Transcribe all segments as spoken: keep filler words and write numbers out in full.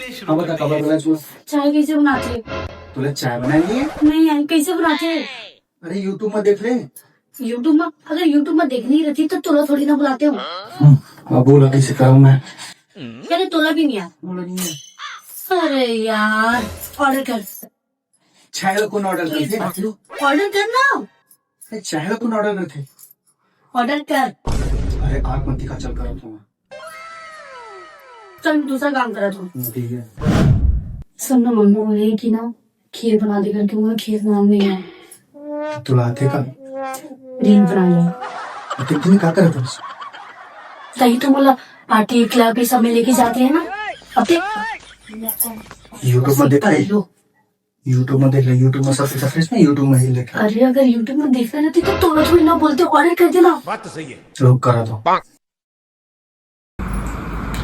हाँ, बता, काबर बोला तू? चाय कैसे बनाते? तोला चाय बनानी है? नहीं यार, कैसे बनाते? अरे, YouTube में देख ले। YouTube में? अगर YouTube में देखनी रहती तो तोला थोड़ी ना बुलाते हो। हम्म, अब बोला कैसे करूँ मैं? अरे, तोला भी नहीं यार। बोला नहीं है। अरे यार, ऑर्डर कर। चाय ला कौन ऑर्डर करथे? ऑर्डर कर ना। अरे, चाय ला कौन ऑर्डर करथे? ऑर्डर कर। अरे, आँख मत दिखा, चल कर तू। चल, दूसरा काम करा तू। हम्म, ठीक है। सुन ना, मम्मी बोले कि ना, खीर बना दे करके, मुझे खीर बनाना नहीं है। तो तोला आथे का? रील बना ले। तो तू का करत हस? तही तो बोला, आटे, एकला के सब में लेके जाते हैं ना। अब देख। YouTube में देख ले। YouTube में देख ले, YouTube में सबसे सक्सेस ना, YouTube में ही देख। अरे, अगर YouTube में देखना रहती तो तोला थोड़ी ना बोलते, ऑर्डर कर देना। बात तो सही है। चलो, करा दो।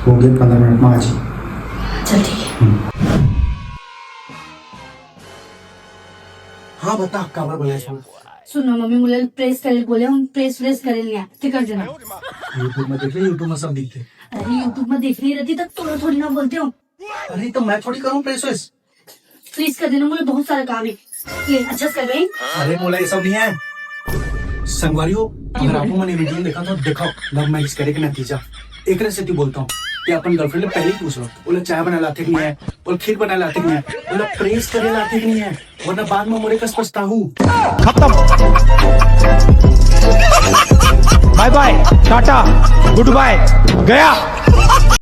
हो गए, पंद्रह मिनट में आ जाइए। चल, ठीक है। हम्म। हाँ, बता, काबर बोला था? सुन ना, मम्मी बोले प्रेस करे, बोले हम प्रेस व्रेस करे नहीं आते, कर देना। YouTube में देख ले, YouTube में सब दिखते। अरे, YouTube में देखनी रहती तो तोला थोड़ी ना बोलते हो। अरे, तो मैं थोड़ी करूँ प्रेस व्रेस। प्लीज कर देना, मुझे बहुत सारा काम है। ले, अच्छा से कर भाई। अरे, मोला ये सब नहीं है। संगवारी हो, अगर आप मन ये वीडियो देखा तो दिखाओ, लव मैरिज करे के नतीजा। एकरे सेती बोलता हूँ कि अपन गर्लफ्रेंड ले पहले ही पूछ लो, बोले चाय बनाए ला आथे कि नहीं है, बोले खीर बनाए ला आथे कि नहीं है, बोले प्रेस करे ला आथे कि नहीं है, वरना बाद में मोरे कस पछताहू। खत्म। बाय बाय, टाटा, गुड बाय, गया।